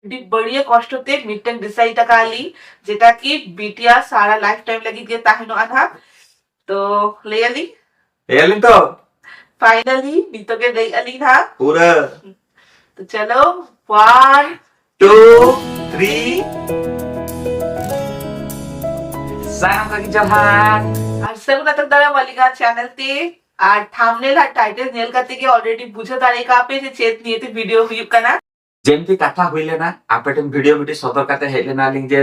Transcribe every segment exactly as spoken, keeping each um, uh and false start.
ᱟᱹᱰᱤ ᱵᱟᱹᱲᱤᱭᱟᱹ ᱠᱚᱥᱴᱚ ᱛᱮ ᱢᱤᱫᱴᱟᱝ ᱰᱤᱥᱟᱭᱤᱰ ᱟᱠᱟᱫ ᱞᱤᱧ, ᱡᱮᱴᱟ ᱠᱤ ᱵᱤᱴᱤᱭᱟ ᱥᱟᱨᱟ ᱞᱟᱭᱤᱯᱷ ᱴᱟᱭᱤᱢ ᱞᱟᱹᱜᱤᱫ ᱜᱮ ᱛᱟᱦᱮᱱᱚᱜᱼᱟ ᱱᱟᱦᱟᱜ᱾ ᱛᱚ ᱞᱟᱹᱭ ᱟᱞᱤᱧ, ᱞᱟᱹᱭ ᱟᱞᱤᱧ ᱛᱚ᱾ ᱯᱷᱟᱭᱱᱟᱞᱤ ᱱᱤᱛᱚᱜ ᱜᱮ ᱞᱟᱹᱭ ᱟᱞᱤᱧ ᱱᱟᱦᱟᱜ᱾ ᱯᱩᱨᱟᱹ᱾ ᱛᱚ ᱪᱚᱞᱚ, ᱚᱣᱟᱱ, ᱴᱩ, ᱛᱷᱨᱤ᱾ ᱥᱟᱱᱟᱢ ᱠᱚᱜᱮ ᱡᱚᱦᱟᱨ᱾ ᱟᱨ ᱥᱟᱹᱜᱩᱱ ᱟᱛᱟᱝ ᱫᱟᱨᱟᱢ ᱟᱹᱞᱤᱧᱟᱜ ᱪᱮᱱᱮᱞ ᱛᱮ᱾ ᱟᱨ ᱛᱷᱟᱢᱵᱱᱮᱞ ᱟᱨ ᱴᱟᱭᱴᱮᱞ ᱧᱮᱞ ᱠᱟᱛᱮ ᱜᱮ ᱚᱞᱨᱮᱰᱤ ᱵᱩᱡᱷᱟᱹᱣ ᱫᱟᱲᱮ ᱠᱟᱜ ᱯᱮ ᱡᱮ ᱪᱮᱫ ᱱᱤᱭᱮ ᱛᱮ ᱵᱷᱤᱰᱤᱭᱳ ᱦᱩᱭᱩᱜ ᱠᱟᱱᱟ᱾ ᱡᱮᱢᱛᱤ ᱠᱟᱛᱷᱟ ᱦᱩᱭ ᱞᱮᱱᱟ, ᱟᱯᱮ ᱴᱷᱮᱱ ᱵᱷᱤᱰᱤᱭᱳ ᱢᱤᱫᱴᱤᱡ ᱥᱚᱫᱚᱨ ᱠᱟᱛᱮ ᱦᱮᱡ ᱞᱮᱱᱟ ᱞᱤᱧ ᱡᱮ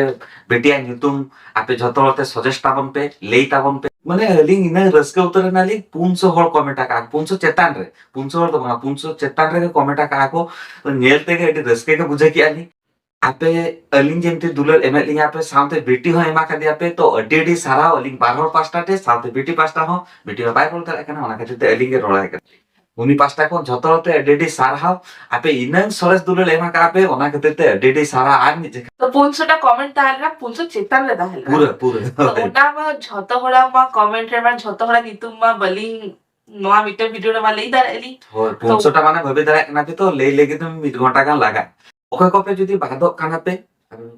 ᱵᱤᱴᱤᱭᱟᱜ ᱧᱩᱛᱩᱢ ᱟᱯᱮ ᱡᱷᱚᱛᱚ ᱦᱚᱲ ᱛᱮ ᱥᱟᱡᱮᱥᱴ ᱛᱟᱵᱚᱱ ᱯᱮ, ᱞᱟᱹᱭ ᱛᱟᱵᱚᱱ ᱯᱮ᱾ ᱢᱟᱱᱮ ᱟᱹᱞᱤᱧ ᱤᱱᱟᱹ ᱨᱟᱹᱥᱠᱟᱹ ᱩᱛᱟᱹᱨ ᱮᱱᱟᱞᱤᱧ, ᱯᱩᱱᱥᱚ ᱦᱚᱲ ᱠᱚᱢᱮᱱᱴ ᱟᱠᱟᱫ, ᱯᱩᱱᱥᱚ ᱪᱮᱛᱟᱱ ᱨᱮ, ᱯᱩᱱᱥᱚ ᱦᱚᱲ ᱫᱚ ᱵᱟᱝᱟ, ᱯᱩᱱᱥᱚ ᱪᱮᱛᱟᱱ ᱨᱮᱜᱮ ᱠᱚᱢᱮᱱᱴ ᱟᱠᱟᱫ ᱠᱚ᱾ ᱧᱮᱞ ᱛᱮᱜᱮ ᱟᱹᱰᱤ ᱨᱟᱹᱥᱠᱟᱹ ᱜᱮ ᱵᱩᱡᱷᱟᱹᱣ ᱠᱮᱜᱼᱟ ᱞᱤᱧ᱾ ᱟᱯᱮ ᱟᱹᱞᱤᱧ ᱡᱮᱢᱛᱤ ᱫᱩᱞᱟᱹᱲ ᱮᱢᱮᱫ ᱞᱤᱧᱟ ᱯᱮ, ᱥᱟᱶᱛᱮ ᱵᱤᱴᱤ ᱦᱚᱸ ᱮᱢᱟ ᱠᱟᱫᱮᱭᱟ ᱯᱮ, ᱛᱚ ᱟᱹᱰᱤ ᱟᱹᱰᱤ ᱥᱟᱨᱦᱟᱣ ᱟᱹᱞᱤᱧ ᱵᱟᱨ ᱦᱚᱲ ᱯᱟᱥᱴᱟ ᱴᱷᱮᱱ, ᱥᱟᱶᱛᱮ ᱵᱤᱴᱤ ᱯᱟᱥᱴᱟ ᱦᱚᱸ᱾ ᱵᱤᱴᱤ ᱢᱟ ᱵᱟᱭ ᱨᱚᱲ ᱫᱟᱲᱮᱭᱟᱜ ᱠᱟᱱᱟ, ᱚᱱᱟ ᱠᱷᱟᱹᱛᱤᱨ ᱛᱮ ᱟᱹᱞᱤᱧ ᱜᱮ ᱨᱚᱲᱟᱭ ᱠᱟᱱᱟ᱾ ᱩᱱᱤ ᱯᱟᱥᱴᱟ ᱠᱷᱚᱱ ᱡᱷᱚᱛᱚ ᱦᱚᱲ ᱛᱮ ᱟᱹᱰᱤ ᱟᱹᱰᱤ ᱥᱟᱨᱦᱟᱣ, ᱟᱯᱮ ᱤᱱᱟᱹᱝ ᱥᱚᱨᱮᱥ ᱫᱩᱞᱟᱹᱲ ᱮᱢ ᱟᱠᱟᱫ ᱯᱮ, ᱚᱱᱟ ᱠᱷᱟᱹᱛᱤᱨ ᱛᱮ ᱟᱹᱰᱤ ᱟᱹᱰᱤ ᱥᱟᱨᱦᱟᱣ᱾ ᱟᱨ ᱢᱤᱫ ᱡᱚᱠᱷᱟ ᱛᱚ ᱯᱩᱱᱥᱚ ᱴᱟ ᱠᱚᱢᱮᱱᱴ ᱛᱟᱦᱮᱸ ᱞᱮᱱᱟ, ᱯᱩᱱᱥᱚ ᱪᱮᱛᱟᱱ ᱨᱮ ᱛᱟᱦᱮᱸ ᱞᱮᱱᱟ᱾ ᱯᱩᱨᱟᱹ, ᱯᱩᱨᱟᱹ᱾ ᱛᱚ ᱚᱱᱟ ᱢᱟ ᱡᱷᱚᱛᱚ ᱦᱚᱲᱟᱜ ᱢᱟ ᱠᱚᱢᱮᱱᱴ ᱨᱮ ᱢᱟ ᱡᱷᱚᱛᱚ ᱦᱚᱲᱟᱜ ᱧᱩᱛᱩᱢ ᱢᱟ ᱵᱟᱹᱞᱤᱧ, ᱱᱚᱣᱟ ᱢᱤᱫᱴᱮᱱ ᱵᱷᱤᱰᱤᱭᱳ ᱨᱮ ᱢᱟ ᱞᱟᱹᱭ ᱫᱟᱲᱮᱭᱟᱜ ᱞᱤᱧ᱾ ᱦᱳᱭ, ᱛᱚ ᱯᱩᱱᱥᱚ ᱴᱟ ᱢᱟᱱᱮ ᱵᱷᱟᱹᱵᱤ ᱫᱟᱲᱮᱭᱟᱜ ᱠᱟᱱᱟ ᱯᱮ, ᱛᱚ ᱞᱟᱹᱭ ᱞᱟᱹᱜᱤᱫ ᱢᱤᱫ ᱜᱷᱚᱱᱴᱟ ᱜᱟᱱ ᱞᱟᱜᱟᱜ᱾ ᱚᱠᱚᱭ ᱠᱚᱯᱮ ᱡᱩᱫᱤ ᱵᱟᱫᱚᱜ ᱠᱟᱱᱟ ᱯᱮ,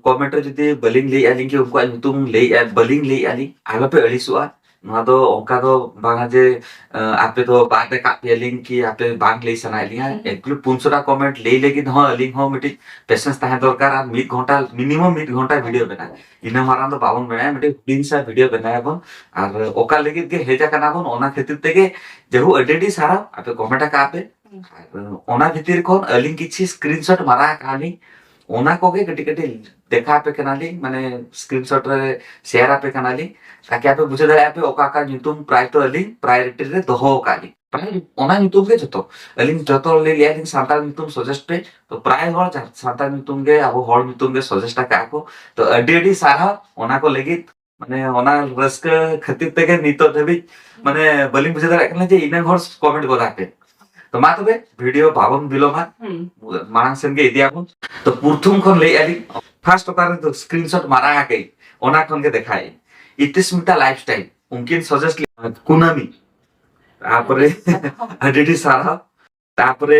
ᱠᱚᱢᱮᱱᱴ ᱨᱮ ᱡᱩᱫᱤ ᱵᱟᱹᱞᱤᱧ ᱞᱟᱹᱭᱮᱫᱼᱟ ᱞᱤᱧ ᱠᱤ ᱩᱱᱠᱩᱣᱟᱜ ᱧᱩᱛᱩᱢ ᱞᱟᱹᱭᱮᱫᱼᱟ, ᱵᱟᱹᱞᱤᱧ ᱞᱟᱹᱭᱮᱫᱼᱟ ᱞᱤᱧ, ᱟᱞᱚᱯᱮ ᱟᱹᱲᱤᱥᱚᱜᱼᱟ᱾ ᱱᱚᱣᱟ ᱫᱚ ᱚᱱᱠᱟ ᱫᱚ ᱵᱟᱝᱟ ᱡᱮ, ᱟᱸ, ᱟᱯᱮ ᱫᱚ ᱵᱟᱫ ᱟᱠᱟᱫ ᱯᱮᱭᱟᱞᱤᱧ ᱠᱤ ᱟᱯᱮ ᱵᱟᱝ ᱞᱟᱹᱭ ᱥᱟᱱᱟᱭᱮᱫ ᱞᱤᱧᱟ᱾ ᱦᱩᱸ᱾ ᱮᱠᱪᱩᱭᱮᱞᱤ ᱯᱩᱱᱥᱚ ᱴᱟ ᱠᱚᱢᱮᱱᱴ ᱞᱟᱹᱭ ᱞᱟᱹᱜᱤᱫ ᱦᱚᱸ ᱟᱹᱞᱤᱧ ᱦᱚᱸ ᱢᱤᱫᱴᱤᱡ ᱯᱮᱥᱮᱱᱥ ᱛᱟᱦᱮᱸ ᱫᱚᱨᱠᱟᱨ᱾ ᱟᱨ ᱢᱤᱫ ᱜᱷᱚᱱᱴᱟ, ᱢᱤᱱᱤᱢᱟᱢ ᱢᱤᱫ ᱜᱷᱚᱱᱴᱟ ᱵᱷᱤᱰᱤᱭᱳ ᱵᱮᱱᱟᱣ, ᱤᱱᱟᱹ ᱢᱟᱨᱟᱝ ᱫᱚ ᱵᱟᱵᱚᱱ ᱵᱮᱱᱟᱣᱟ, ᱢᱤᱫᱴᱤᱡ ᱦᱩᱰᱤᱧ ᱥᱟ ᱵᱷᱤᱰᱤᱭᱳ ᱵᱮᱱᱟᱣ ᱟᱵᱚᱱ᱾ ᱟᱨ ᱚᱠᱟ ᱞᱟᱹᱜᱤᱫ ᱜᱮ ᱦᱮᱡ ᱟᱠᱟᱱᱟ ᱵᱚᱱ, ᱚᱱᱟ ᱠᱷᱟᱹᱛᱤᱨ ᱛᱮᱜᱮ᱾ ᱡᱟᱭᱦᱳᱠ, ᱟᱹᱰᱤ ᱟᱹᱰᱤ ᱥᱟᱨᱦᱟᱣ ᱟᱯᱮ ᱠᱚᱢᱮᱱᱴ ᱟᱠᱟᱫ ᱯᱮ᱾ ᱦᱩᱸ᱾ ᱟᱨ ᱚᱱᱟ ᱵᱷᱤᱛᱤᱨ ᱠᱷᱚᱱ ᱟᱹᱞᱤᱧ ᱠᱤᱪᱷᱤ ᱥᱠᱨᱤᱱᱥᱚᱴ ᱢᱟᱨᱟ ᱟᱠᱟᱫ ᱞᱤᱧ, ᱚᱱᱟ ᱠᱚᱜᱮ ᱠᱟᱹᱴᱤᱡ ᱠᱟᱹᱴᱤᱡ ᱫᱮᱠᱷᱟᱣ ᱟᱯᱮ ᱠᱟᱱᱟᱞᱤᱧ, ᱢᱟᱱᱮ ᱥᱠᱨᱤᱱᱥᱚᱴ ᱨᱮ ᱥᱮᱭᱟᱨ ᱟᱯᱮ ᱠᱟᱱᱟᱞᱤᱧ, ᱛᱟᱠᱤ ᱟᱯᱮ ᱵᱩᱡᱷᱟᱹᱣ ᱫᱟᱲᱮᱭᱟᱜᱼᱟ ᱯᱮ ᱚᱠᱟ ᱚᱠᱟ ᱧᱩᱛᱩᱢ ᱯᱨᱟᱭ ᱛᱚ ᱟᱹᱞᱤᱧ ᱯᱨᱟᱭᱳᱨᱤᱴᱤ ᱨᱮ ᱫᱚᱦᱚ ᱟᱠᱟᱫ ᱞᱤᱧ᱾ ᱯᱨᱟᱭ ᱚᱱᱟ ᱧᱩᱛᱩᱢ ᱜᱮ ᱡᱚᱛᱚ, ᱟᱹᱞᱤᱧ ᱡᱚᱛᱚ ᱞᱟᱹᱭ ᱞᱮᱜᱼᱟ ᱞᱤᱧ ᱥᱟᱱᱛᱟᱲ ᱧᱩᱛᱩᱢ ᱥᱟᱡᱮᱥᱴ ᱯᱮ, ᱛᱚ ᱯᱨᱟᱭ ᱦᱚᱲ ᱡᱟ-, ᱥᱟᱱᱛᱟᱲ ᱧᱩᱛᱩᱢ ᱜᱮ, ᱟᱵᱚ ᱦᱚᱲ ᱧᱩᱛᱩᱢ ᱜᱮ ᱥᱟᱡᱮᱥᱴ ᱟᱠᱟᱫ ᱠᱚ᱾ ᱛᱚ ᱟᱹᱰᱤ ᱟᱹᱰᱤ ᱥᱟᱨᱦᱟᱣ ᱚᱱᱟ ᱠᱚ ᱞᱟᱹᱜᱤᱫ᱾ ᱢᱟᱱᱮ ᱚᱱᱟ ᱨᱟᱹᱥᱠᱟᱹ ᱠᱷᱟᱹᱛᱤᱨ ᱛᱮᱜᱮ ᱱᱤᱛᱚᱜ ᱫᱷᱟᱹᱵᱤᱡ ᱢᱟᱱᱮ ᱵᱟᱹᱞᱤᱧ ᱵᱩᱡᱷᱟᱹᱣ ᱫᱟᱲᱮᱭᱟᱜ ᱠᱟᱱᱟ ᱡᱮ ᱤᱱᱟᱹᱜ ᱦᱚᱲ ᱠᱚᱢᱮᱱᱴ ᱜᱚᱫᱟ ᱯᱮ᱾ ᱛᱚ ᱢᱟ ᱛᱚᱵᱮ ᱵᱷᱤᱰᱤᱭᱳ ᱵᱟᱵᱚᱱ ᱵᱤᱞᱚᱢᱟ, ᱦᱩᱸ᱾ ᱢᱟᱲᱟᱝ ᱥᱮᱱ ᱜᱮ ᱤᱫᱤᱭᱟᱵᱚᱱ᱾ ᱛᱚ ᱯᱨᱚᱛᱷᱚᱢ ᱠᱷᱚᱱ ᱞᱟᱹᱭ ᱟᱹᱞᱤᱧ, ᱯᱷᱟᱨᱥᱴ ᱚᱠᱟ ᱨᱮᱫᱚ ᱥᱠᱨᱤᱱᱥᱚᱴ ᱢᱟᱨᱟ ᱟᱠᱟᱫ ᱟᱹᱧ, ᱚᱱᱟ ᱠᱷᱚᱱ ᱜᱮ ᱫᱮᱠᱷᱟᱭ ᱟᱹᱧ᱾ ᱤᱛᱤᱥᱢᱤᱛᱟ ᱞᱟᱭᱤᱯᱷᱥᱴᱟᱭᱤᱞ, ᱩᱱᱠᱤᱱ ᱥᱟᱡᱮᱥᱴ ᱞᱮᱫᱟ ᱠᱩᱱᱟᱹᱢᱤ, ᱛᱟᱨᱯᱚᱨᱮ ᱟᱹᱰᱤ ᱟᱹᱰᱤ ᱥᱟᱨᱦᱟᱣ᱾ ᱛᱟᱨᱯᱚᱨᱮ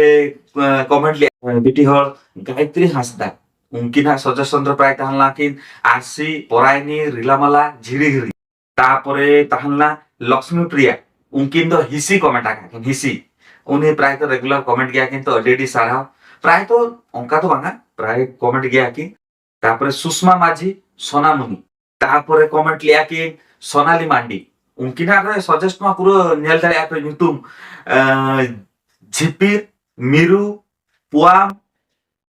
ᱠᱚᱢᱮᱱᱴ ᱞᱮᱫᱟ ᱵᱤᱴᱤ ᱦᱚᱲ ᱜᱟᱭᱛᱨᱤ ᱦᱟᱸᱥᱫᱟ, ᱩᱱᱠᱤᱱᱟᱜ suggestion ᱨᱮ ᱯᱨᱟᱭ ᱛᱟᱦᱮᱸ ᱞᱮᱱᱟ ᱠᱤᱱ ᱟᱨᱥᱤ, ᱯᱚᱨᱟᱭᱱᱤ, ᱨᱤᱞᱟᱢᱟᱞᱟ, ᱡᱷᱤᱨᱤ ᱦᱤᱨᱤ᱾ ᱛᱟᱯᱚᱨᱮ ᱛᱟᱦᱮᱸ ᱞᱮᱱᱟ ᱞᱚᱠᱥᱢᱤ ᱯᱨᱤᱭᱟ, ᱩᱱᱠᱤᱱ ᱫᱚ ᱦᱤᱥᱤ comment ᱟᱠᱟᱫ ᱠᱤᱱ, ᱦᱤᱥᱤ᱾ ᱩᱱᱤ ᱯᱨᱟᱭ ᱛᱚ regular comment ᱜᱮᱭᱟ ᱠᱤᱱ, ᱛᱚ ᱟᱹᱰᱤ ᱟᱹᱰᱤ ᱥᱟᱨᱦᱟᱣ᱾ ᱯᱨᱟᱭ ᱛᱚ ᱚᱱᱠᱟ ᱫᱚ ᱵᱟᱝᱟ, ᱯᱨᱟᱭ comment ᱜᱮᱭᱟ ᱠᱤᱱ᱾ ᱛᱟᱯᱚᱨᱮ ᱥᱩᱥᱢᱟ ᱢᱟᱹᱡᱷᱤ, ᱥᱳᱱᱟᱢᱩᱱᱤ᱾ ᱛᱟᱯᱚᱨᱮ comment ᱞᱮᱜᱼᱟ ᱠᱤᱱ ᱥᱳᱱᱟᱞᱤ ᱢᱟᱱᱰᱤ᱾ ᱩᱱᱠᱤᱱᱟᱜ ᱨᱮ suggest ᱢᱟ ᱯᱩᱨᱟᱹ ᱧᱮᱞ ᱫᱟᱲᱮᱭᱟᱜᱼᱟ ᱯᱮ ᱧᱩᱛᱩᱢ, ᱟᱸ, ᱡᱷᱤᱯᱤᱨ, ᱢᱤᱨᱩ, ᱯᱩᱣᱟᱢ,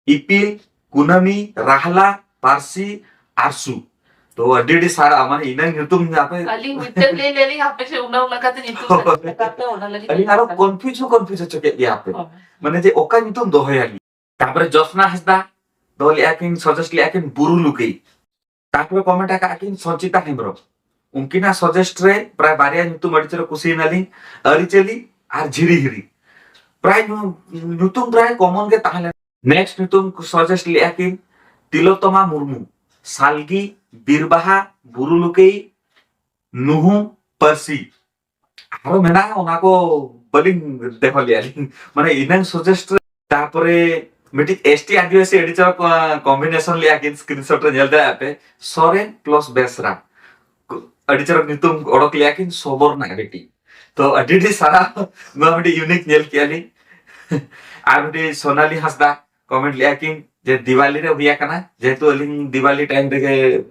ᱤᱯᱤᱞ, ᱠᱩᱱᱟᱹᱢᱤ, ᱨᱟᱦᱞᱟ, ᱯᱟᱹᱨᱥᱤ, ᱟᱨᱥᱩ᱾ ᱛᱚ ᱟᱹᱰᱤ ᱟᱹᱰᱤ ᱥᱟᱨᱦᱟᱣ, ᱢᱟᱱᱮ ᱤᱱᱟᱹ ᱧᱩᱛᱩᱢ ᱟᱯᱮ ᱟᱹᱞᱤᱧ ᱢᱤᱫᱴᱮᱱ ᱞᱟᱹᱭ ᱞᱮᱭᱟᱞᱤᱧ, ᱟᱯᱮ ᱥᱮᱫ ᱚᱱᱟ ᱞᱮᱠᱟᱛᱮ ᱧᱩᱛᱩᱢ ᱦᱳᱭ᱾ ᱚᱱᱟ ᱞᱟᱹᱜᱤᱫ ᱟᱹᱞᱤᱧ ᱟᱨᱚ confuse ᱦᱚᱸ confuse ᱦᱚᱪᱚ ᱠᱮᱫ ᱜᱮᱭᱟ ᱟᱯᱮ᱾ ᱦᱳᱭ᱾ ᱢᱟᱱᱮ ᱡᱮ ᱚᱠᱟ ᱧᱩᱛᱩᱢ ᱫᱚᱦᱚᱭᱟᱞᱤᱧ᱾ ᱛᱟᱯᱚᱨᱮ ᱡᱳᱥᱱᱟ ᱦᱟᱸᱥᱫᱟ ᱫᱚᱦᱚ ᱞᱮᱜᱼᱟ ᱠᱤᱱ, suggest ᱞᱮᱜᱼᱟ ᱠᱤᱱ ᱵᱩᱨᱩ ᱞᱩᱠᱟᱹᱭ᱾ ᱛᱟᱯᱚᱨᱮ comment ᱟᱠᱟᱫ ᱠᱤᱱ ᱥᱚᱧᱪᱤᱛᱟ ᱦᱮᱢᱵᱨᱚᱢ᱾ ᱩᱱᱠᱤᱱᱟᱜ suggest ᱨᱮ ᱯᱨᱟᱭ ᱵᱟᱨᱭᱟ ᱧᱩᱛᱩᱢ ᱟᱹᱰᱤ ᱪᱮᱦᱨᱟ ᱠᱩᱥᱤᱭᱮᱱᱟᱞᱤᱧ, ᱟᱹᱨᱤᱪᱟᱹᱞᱤ ᱟᱨ ᱡᱷᱤᱨᱤ ᱦᱤᱨᱤ᱾ ᱯᱨᱟᱭ ᱧᱩ-, ᱧᱩᱛᱩᱢ ᱯᱨᱟᱭ common ᱜᱮ ᱛᱟᱦᱮᱸ ᱞᱮᱱᱟ᱾ Next ᱧᱩᱛᱩᱢ ᱠᱚ suggest ᱞᱮᱜᱼᱟ ᱠᱤᱱ ᱛᱤᱞᱳᱛᱛᱚᱢᱟ ᱢᱩᱨᱢᱩ, ᱥᱟᱞᱜᱤ, ᱵᱤᱨᱵᱟᱦᱟ, ᱵᱩᱨᱩ ᱞᱩᱠᱟᱹᱭ, ᱱᱩᱦᱩᱢ, ᱯᱟᱹᱨᱥᱤ᱾ ᱟᱨᱚ ᱢᱮᱱᱟᱜᱼᱟ, ᱚᱱᱟ ᱠᱚ ᱵᱟᱹᱞᱤᱧ ᱫᱚᱦᱚ ᱞᱮᱜᱼᱟ ᱞᱤᱧ᱾ ᱢᱟᱱᱮ ᱤᱱᱟᱹᱝ suggest ᱨᱮ᱾ ᱛᱟᱯᱚᱨᱮ ᱢᱤᱫᱴᱤᱡ ᱮᱥ ᱴᱤ ᱟᱹᱫᱤᱵᱟᱹᱥᱤ ᱟᱹᱰᱤ ᱪᱚᱨᱚᱠ, ᱟᱸ, combination ᱞᱮᱜᱼᱟ ᱠᱤᱱ, screenshot ᱨᱮ ᱧᱮᱞ ᱫᱟᱲᱮᱭᱟᱜᱼᱟ ᱯᱮ, ᱥᱚᱨᱮᱱ plus ᱵᱮᱥᱨᱟ᱾ ᱠᱚ-, ᱟᱹᱰᱤ ᱪᱚᱨᱚᱠ ᱧᱩᱛᱩᱢ ᱚᱰᱚᱠ ᱞᱮᱜᱼᱟ ᱠᱤᱱ, ᱥᱚᱵᱚᱨ ᱨᱮᱱᱟᱜ ᱵᱤᱴᱤ᱾ ᱛᱚ ᱟᱹᱰᱤ ᱟᱹᱰᱤ ᱥᱟᱨᱦᱟᱣ, ᱱᱚᱣᱟ ᱢᱤᱫᱴᱤᱡ unique ᱧᱮᱞ ᱠᱮᱜᱼᱟ ᱞᱤᱧ᱾ ᱟᱨ ᱢᱤᱫᱴᱤᱡ ᱥᱳᱱᱟᱞᱤ ᱦᱟᱸᱥᱫᱟ comment ᱞᱮᱜᱼᱟ ᱠᱤᱱ ᱡᱮ ᱫᱤᱣᱟᱞᱤ ᱨᱮ ᱦᱩᱭ ᱟᱠᱟᱱᱟ, ᱡᱮᱦᱮᱛᱩ ᱟᱹᱞᱤᱧ ᱫᱤᱣᱟᱞᱤ time ᱨᱮᱜᱮ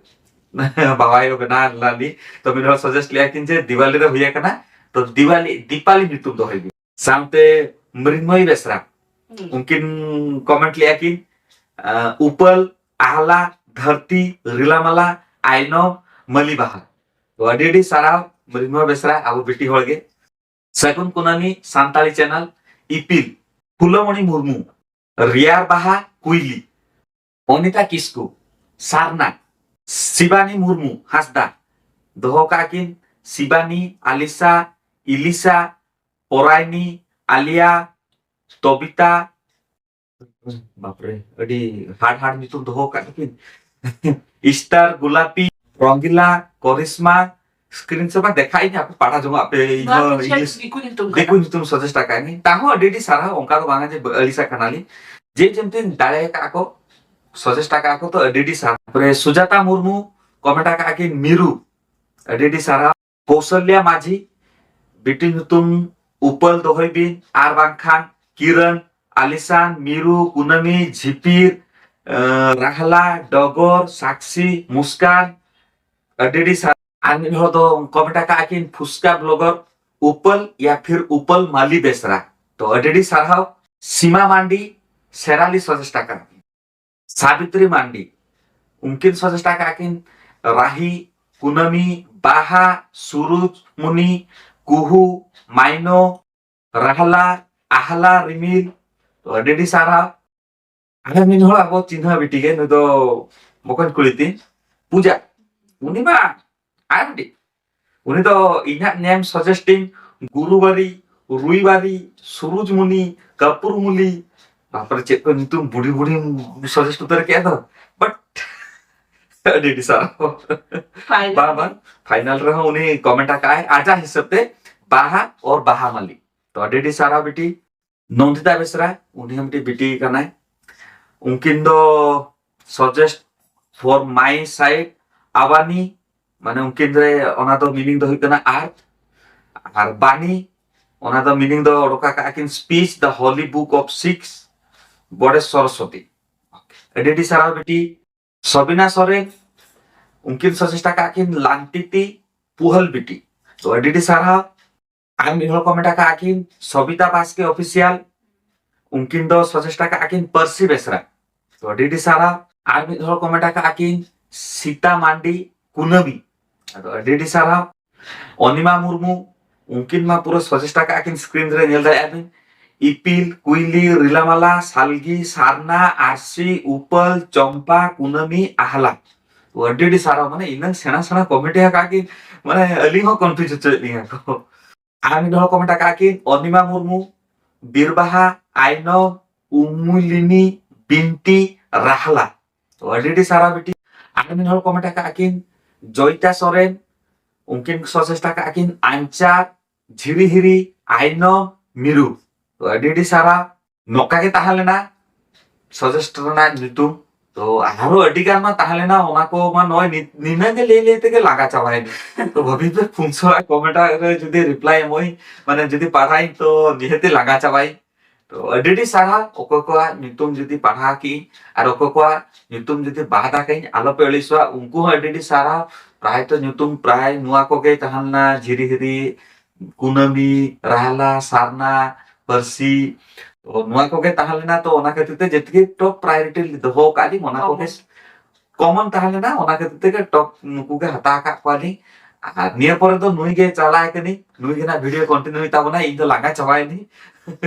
ᱵᱟᱵᱟᱭᱳ ᱵᱮᱱᱟᱣ ᱞᱮᱱᱟᱞᱤᱧ, ᱛᱚ ᱢᱤᱫ ᱦᱚᱲ suggest ᱞᱮᱜᱼᱟ ᱠᱤᱱ ᱡᱮ ᱫᱤᱣᱟᱞᱤ ᱨᱮ ᱦᱩᱭ ᱟᱠᱟᱱᱟ, ᱛᱚ ᱫᱤᱣᱟᱞᱤ, ᱫᱤᱯᱟᱞᱤ ᱧᱩᱛᱩᱢ ᱫᱚᱦᱚᱭ ᱵᱤᱱ᱾ ᱥᱟᱶᱛᱮ ᱢᱨᱤᱱᱢᱚᱭ ᱵᱮᱥᱨᱟ, ᱦᱩᱸ᱾ ᱩᱱᱠᱤᱱ comment ᱞᱮᱜᱼᱟ ᱠᱤᱱ, ᱟᱸ, ᱩᱯᱟᱹᱞ, ᱟᱦᱞᱟ, ᱫᱷᱟᱹᱨᱛᱤ, ᱨᱤᱞᱟᱢᱟᱞᱟ, ᱟᱭᱱᱚᱢ, ᱢᱟᱹᱞᱤ ᱵᱟᱦᱟ᱾ ᱛᱚ ᱟᱹᱰᱤ ᱟᱹᱰᱤ ᱥᱟᱨᱦᱟᱣ ᱢᱨᱤᱱᱢᱚᱭ ᱵᱮᱥᱨᱟ, ᱟᱵᱚ ᱵᱤᱴᱤ ᱦᱚᱲ ᱜᱮ᱾ ᱥᱟᱹᱜᱩᱱ ᱠᱩᱱᱟᱹᱢᱤ ᱥᱟᱱᱛᱟᱲᱤ channel, ᱤᱯᱤᱞ, ᱯᱷᱩᱞᱚᱢᱚᱬᱤ ᱢᱩᱨᱢᱩ, ᱨᱮᱭᱟᱲ ᱵᱟᱦᱟ ᱠᱩᱭᱞᱤ, ᱚᱱᱤᱛᱟ ᱠᱤᱥᱠᱩ, ᱥᱟᱨᱱᱟ, ᱥᱤᱵᱟᱱᱤ ᱢᱩᱨᱢᱩ ᱦᱟᱸᱥᱫᱟ, ᱫᱚᱦᱚ ᱠᱟᱜ ᱠᱤᱱ ᱥᱤᱵᱟᱱᱤ, ᱟᱞᱤᱥᱟ, ᱤᱞᱤᱥᱟ, ᱯᱚᱨᱟᱭᱱᱤ, ᱟᱞᱤᱭᱟ, ᱛᱚᱵᱤᱛᱟ, ᱵᱟᱯᱨᱮ, ᱟᱹᱰᱤ hard hard ᱧᱩᱛᱩᱢ ᱫᱚᱦᱚ ᱠᱟᱜ ᱠᱤᱱ᱾ ᱤᱥᱴᱟᱨ, ᱜᱩᱞᱟᱯᱤ, ᱨᱚᱝᱜᱤᱞᱟ, ᱠᱚᱨᱤᱥᱢᱟ, screenshot ᱢᱟ ᱫᱮᱠᱷᱟᱜ ᱤᱧ, ᱟᱯᱮ ᱯᱟᱲᱦᱟᱣ ᱡᱚᱝᱚᱜ ᱟᱯᱮ, ᱤᱧ ᱱᱚᱣᱟ ᱦᱚᱸ ᱫᱚ ᱤᱭᱟᱹ ᱪᱮᱫ ᱫᱤᱠᱩ ᱧᱩᱛᱩᱢ ᱠᱟᱱᱟ? ᱫᱤᱠᱩ ᱧᱩᱛᱩᱢ suggest ᱟᱠᱟᱫ ᱤᱧ, ᱛᱟᱦᱚᱸ ᱟᱹᱰᱤ ᱟᱹᱰᱤ ᱥᱟᱨᱦᱟᱣ, ᱚᱱᱠᱟ ᱫᱚ ᱵᱟᱝᱟ ᱡᱮ ᱟᱹᱲᱤᱥᱟᱜ ᱠᱟᱱᱟᱞᱤᱧ, ᱡᱮ ᱡᱮᱢᱛᱤ ᱫᱟᱲᱮ ᱟᱠᱟᱫ ᱠᱚ, suggest ᱟᱠᱟᱫ ᱠᱚ, ᱛᱚ ᱟᱹᱰᱤ ᱟᱹᱰᱤ ᱥᱟᱨᱦᱟᱣ᱾ ᱛᱟᱨᱯᱚᱨᱮ ᱥᱩᱡᱟᱛᱟ ᱢᱩᱨᱢᱩ comment ᱟᱠᱟᱫ ᱠᱤᱱ ᱢᱤᱨᱩ, ᱟᱹᱰᱤ ᱟᱹᱰᱤ ᱥᱟᱨᱦᱟᱣ᱾ ᱠᱳᱥᱟᱞᱭᱟ ᱢᱟᱹᱡᱷᱤ, ᱵᱤᱴᱤ ᱧᱩᱛᱩᱢ ᱩᱯᱟᱹᱞ ᱫᱚᱦᱚᱭ ᱵᱤᱱ, ᱟᱨ ᱵᱟᱝᱠᱷᱟᱱ ᱠᱤᱨᱟᱱ, ᱟᱞᱤᱥᱟᱱ, ᱢᱤᱨᱩ, ᱠᱩᱱᱟᱹᱢᱤ, ᱡᱷᱤᱯᱤᱨ, ᱟᱸ, ᱨᱟᱦᱞᱟ, ᱰᱚᱜᱚᱨ, ᱥᱟᱠᱥᱤ, ᱢᱩᱥᱠᱟᱱ, ᱟᱹᱰᱤ ᱟᱹᱰᱤ ᱥᱟᱨᱦᱟᱣ᱾ ᱟᱨ ᱢᱤᱫ ᱦᱚᱲ ᱫᱚ comment ᱟᱠᱟᱫ ᱠᱤᱱ ᱯᱷᱩᱥᱠᱟ blogger ᱩᱯᱟᱹᱞ ᱭᱟ ᱯᱷᱤᱨ ᱩᱯᱟᱹᱞ ᱢᱟᱞᱤ ᱵᱮᱥᱨᱟ, ᱛᱚ ᱟᱹᱰᱤ ᱟᱹᱰᱤ ᱥᱟᱨᱦᱟᱣ᱾ ᱥᱤᱢᱟ ᱢᱟᱱᱰᱤ ᱥᱮᱨᱟᱞᱤ suggest ᱟᱠᱟᱫ ᱠᱤᱱ᱾ ᱥᱟᱵᱤᱛᱨᱤ ᱢᱟᱱᱰᱤ, ᱩᱱᱠᱤᱱ suggest ᱟᱠᱟᱫ ᱠᱤᱱ ᱨᱟᱦᱤ, ᱠᱩᱱᱟᱹᱢᱤ, ᱵᱟᱦᱟ, ᱥᱩᱨᱩᱡᱽ ᱢᱩᱱᱤ, ᱠᱩᱦᱩ, ᱢᱟᱭᱱᱚ, ᱨᱟᱦᱞᱟ, ᱟᱦᱞᱟ, ᱨᱤᱢᱤᱞ, ᱛᱚ ᱟᱹᱰᱤ ᱟᱹᱰᱤ ᱥᱟᱨᱦᱟᱣ᱾ ᱟᱨ ᱢᱤᱫ ᱦᱚᱲ ᱟᱵᱚ ᱪᱤᱱᱦᱟᱹ ᱵᱤᱴᱤ ᱜᱮ, ᱱᱩᱭ ᱫᱚ ᱵᱚᱠᱚᱧ ᱠᱩᱲᱤ ᱛᱤᱧ, ᱯᱩᱡᱟ, ᱩᱱᱤ ᱢᱟ ᱟᱨ ᱢᱤᱫᱴᱤᱡ, ᱩᱱᱤ ᱫᱚ ᱤᱧᱟᱹᱜ name suggesting ᱜᱩᱨᱩᱵᱟᱨᱤ, ᱨᱩᱭᱵᱟᱨᱤ, ᱥᱩᱨᱩᱡᱽᱢᱩᱱᱤ, ᱠᱟᱯᱩᱨᱢᱩᱞᱤ, ᱛᱟᱨᱯᱚᱨᱮ ᱪᱮᱫ ᱠᱚ ᱧᱩᱛᱩᱢ ᱵᱩᱰᱷᱤ ᱵᱩᱰᱷᱤ suggest ᱩᱛᱟᱹᱨ ᱠᱮᱫ ᱫᱚ, but ᱟᱹᱰᱤ ᱟᱹᱰᱤ ᱥᱟᱨᱦᱟᱣ᱾ ᱵᱟᱝ ᱵᱟᱝ, final ᱨᱮᱦᱚᱸ ᱩᱱᱤ comment ᱟᱠᱟᱫ ᱟᱭ ᱟᱡᱟᱜ ᱦᱤᱥᱟᱹᱵ ᱛᱮ ᱵᱟᱦᱟ ᱚᱨ ᱵᱟᱦᱟ ᱢᱟᱞᱤ, ᱛᱚ ᱟᱹᱰᱤ ᱟᱹᱰᱤ ᱥᱟᱨᱦᱟᱣ ᱵᱤᱴᱤ᱾ ᱱᱚᱱᱫᱤᱛᱟ ᱵᱮᱥᱨᱟ, ᱩᱱᱤ ᱦᱚᱸ ᱢᱤᱫᱴᱤᱡ ᱵᱤᱴᱤ ᱠᱟᱱᱟᱭ, ᱩᱱᱠᱤᱱ ᱫᱚ suggest for my side ᱟᱵᱟᱱᱤ, ᱢᱟᱱᱮ ᱩᱱᱠᱤᱱ ᱨᱮ ᱚᱱᱟ ᱫᱚ meaning ᱫᱚ ᱦᱩᱭᱩᱜ ᱠᱟᱱᱟ earth, ᱟᱨ ᱵᱟᱱᱤ, ᱚᱱᱟ ᱫᱚ meaning ᱫᱚ ᱚᱰᱚᱠ ᱟᱠᱟᱫ ᱠᱤᱱ speech the holy book of six ᱜᱚᱰᱮᱥ Saraswati, ᱟᱹᱰᱤ ᱟᱹᱰᱤ ᱥᱟᱨᱦᱟᱣ ᱵᱤᱴᱤ᱾ ᱥᱚᱵᱤᱱᱟ ᱥᱚᱨᱮᱱ, ᱩᱱᱠᱤᱱ suggest ᱟᱠᱟᱫ ᱠᱤᱱ ᱞᱟᱝᱛᱤᱛᱤ ᱯᱩᱦᱟᱞ ᱵᱤᱴᱤ, ᱛᱚ ᱟᱹᱰᱤ ᱟᱹᱰᱤ ᱥᱟᱨᱦᱟᱣ᱾ ᱟᱨ ᱢᱤᱫ ᱦᱚᱲ comment ᱟᱠᱟᱫ ᱠᱤᱱ ᱥᱚᱵᱤᱛᱟ ᱵᱟᱥᱠᱮ official, ᱩᱱᱠᱤᱱ ᱫᱚ suggest ᱟᱠᱟᱫ ᱠᱤᱱ ᱯᱟᱹᱨᱥᱤ ᱵᱮᱥᱨᱟ, ᱛᱚ ᱟᱹᱰᱤ ᱟᱹᱰᱤ ᱥᱟᱨᱦᱟᱣ᱾ ᱟᱨ ᱢᱤᱫ ᱦᱚᱲ comment ᱟᱠᱟᱫ ᱠᱤᱱ ᱥᱤᱛᱟ ᱢᱟᱱᱰᱤ ᱠᱩᱱᱟᱹᱢᱤ, ᱟᱫᱚ ᱟᱹᱰᱤ ᱟᱹᱰᱤ ᱥᱟᱨᱦᱟᱣ᱾ ᱚᱱᱤᱢᱟ ᱢᱩᱨᱢᱩ, ᱩᱱᱠᱤᱱ ᱢᱟ ᱯᱩᱨᱟᱹ suggest ᱟᱠᱟᱫ ᱠᱤᱱ screen ᱨᱮ ᱧᱮᱞ ᱫᱟᱲᱮᱭᱟᱜᱼᱟ ᱵᱤᱱ, ᱤᱯᱤᱞ, ᱠᱩᱭᱞᱤ, ᱨᱤᱞᱟᱢᱟᱞᱟ, ᱥᱟᱞᱜᱤ, ᱥᱟᱨᱱᱟ, ᱟᱨᱥᱤ, ᱩᱯᱟᱹᱞ, ᱪᱚᱢᱯᱟ, ᱠᱩᱱᱟᱹᱢᱤ, ᱟᱦᱞᱟ, ᱛᱚ ᱟᱹᱰᱤ ᱟᱹᱰᱤ ᱥᱟᱨᱦᱟᱣ᱾ ᱢᱟᱱᱮ ᱤᱱᱟᱹᱝ ᱥᱮᱬᱟ ᱥᱮᱬᱟ comment ᱟᱠᱟᱫ ᱠᱤᱱ, ᱢᱟᱱᱮ ᱟᱹᱞᱤᱧ ᱦᱚᱸ confuse ᱦᱚᱪᱚᱭᱮᱫ ᱞᱤᱧᱟ ᱠᱚ᱾ ᱟᱨ ᱢᱤᱫ ᱦᱚᱲ comment ᱟᱠᱟᱫ ᱠᱤᱱ ᱚᱱᱤᱢᱟ ᱢᱩᱨᱢᱩ, ᱵᱤᱨᱵᱟᱦᱟ, ᱟᱭᱱᱚᱢ, ᱩᱢᱩᱞᱤᱱᱤ, ᱵᱤᱱᱛᱤ, ᱨᱟᱦᱞᱟ, ᱛᱚ ᱟᱹᱰᱤ ᱟᱹᱰᱤ ᱥᱟᱨᱦᱟᱣ ᱵᱤᱴᱤ᱾ ᱟᱨ ᱢᱤᱫ ᱦᱚᱲ comment ᱟᱠᱟᱫ ᱠᱤᱱ ᱡᱚᱭᱤᱛᱟ ᱥᱚᱨᱮᱱ, ᱩᱱᱠᱤᱱ suggest ᱟᱠᱟᱫ ᱠᱤᱱ ᱟᱧᱪᱟᱨ, ᱡᱷᱤᱨᱤ ᱦᱤᱨᱤ, ᱟᱭᱱᱚᱢ, ᱢᱤᱨᱩ, ᱛᱚ ᱟᱹᱰᱤ ᱟᱹᱰᱤ ᱥᱟᱨᱦᱟᱣ᱾ ᱱᱚᱝᱠᱟ ᱜᱮ ᱛᱟᱦᱮᱸ ᱞᱮᱱᱟ suggest ᱨᱮᱱᱟᱜ ᱧᱩᱛᱩᱢ, ᱛᱚ ᱟᱨᱦᱚᱸ ᱟᱹᱰᱤ ᱜᱟᱱ ᱢᱟ ᱛᱟᱦᱮᱸ ᱞᱮᱱᱟ, ᱚᱱᱟ ᱠᱚ ᱢᱟ ᱱᱚᱜᱼᱚᱭ ᱱᱤ- ᱱᱤᱱᱟᱹᱜ ᱜᱮ ᱞᱟᱹᱭ ᱞᱟᱹᱭ ᱛᱮᱜᱮ ᱞᱟᱸᱜᱟ ᱪᱟᱵᱟᱭᱮᱱᱟ᱾ ᱛᱚ ᱵᱷᱟᱵᱤ ᱯᱮ ᱯᱩᱱᱥᱚ ᱟᱜ ᱠᱚᱢᱮᱱᱴ ᱨᱮ ᱡᱩᱫᱤ ᱨᱤᱯᱞᱟᱭ ᱮᱢᱚᱜ ᱟᱹᱧ, ᱢᱟᱱᱮ ᱡᱩᱫᱤ ᱯᱟᱲᱦᱟᱜ ᱟᱹᱧ, ᱛᱚ ᱱᱤᱦᱟᱹᱛᱤ ᱞᱟᱸᱜᱟ ᱪᱟᱵᱟᱭᱟᱹᱧ᱾ ᱛᱚ ᱟᱹᱰᱤ ᱟᱹᱰᱤ ᱥᱟᱨᱦᱟᱣ᱾ ᱚᱠᱚᱭ ᱠᱚᱣᱟᱜ ᱧᱩᱛᱩᱢ ᱡᱩᱫᱤ ᱯᱟᱲᱦᱟᱣ ᱠᱤᱧ ᱟᱨ ᱚᱠᱚᱭ ᱠᱚᱣᱟᱜ ᱧᱩᱛᱩᱢ ᱡᱩᱫᱤ ᱵᱟᱫ ᱟᱠᱟᱧ, ᱟᱞᱚᱯᱮ ᱟᱹᱲᱤᱥᱚᱜᱼᱟ, ᱩᱱᱠᱩ ᱦᱚᱸ ᱟᱹᱰᱤ ᱟᱹᱰᱤ ᱥᱟᱨᱦᱟᱣ᱾ ᱯᱨᱟᱭ ᱛᱚ ᱧᱩᱛᱩᱢ ᱯᱨᱟᱭ ᱱᱚᱣᱟ ᱠᱚᱜᱮ ᱛᱟᱦᱮᱸ ᱞᱮᱱᱟ, ᱡᱷᱤᱨᱤ ᱦᱤᱨᱤ, ᱠᱩᱱᱟᱹᱢᱤ, ᱨᱟᱦᱞᱟ, ᱥᱟᱨᱱᱟ, ᱯᱟᱹᱨᱥᱤ, ᱛᱚ ᱱᱚᱣᱟ ᱠᱚᱜᱮ ᱛᱟᱦᱮᱸ ᱞᱮᱱᱟ᱾ ᱛᱚ ᱚᱱᱟ ᱠᱷᱟᱹᱛᱤᱨ ᱛᱮ ᱡᱮᱛᱮ ᱴᱚᱯ ᱯᱨᱟᱭᱳᱨᱤᱴᱤ ᱫᱚᱦᱚ ᱟᱠᱟᱫ ᱞᱤᱧ, ᱚᱱᱟ ᱠᱚᱜᱮ ᱠᱚᱢᱚᱱ ᱛᱟᱦᱮᱸ ᱞᱮᱱᱟ, ᱚᱱᱟ ᱠᱷᱟᱹᱛᱤᱨ ᱛᱮᱜᱮ ᱴᱚᱯ ᱱᱩᱠᱩ ᱜᱮ ᱦᱟᱛᱟᱣ ᱟᱠᱟᱫ ᱠᱚᱣᱟᱞᱤᱧ᱾ ᱟᱨ ᱱᱤᱭᱟᱹ ᱯᱚᱨᱮ ᱫᱚ ᱱᱩᱭ ᱜᱮ ᱪᱟᱞᱟᱣ ᱠᱟᱹᱱᱟᱹᱧ, ᱱᱩᱭ ᱜᱮ ᱱᱟᱜ ᱵᱷᱤᱰᱤᱭᱳ ᱠᱚᱱᱴᱤᱱᱤᱭᱩ ᱛᱟᱵᱚᱱᱟ, ᱤᱧ ᱫᱚ ᱞᱟᱸᱜᱟ ᱪᱟᱵᱟᱭᱮᱱᱟᱹᱧ᱾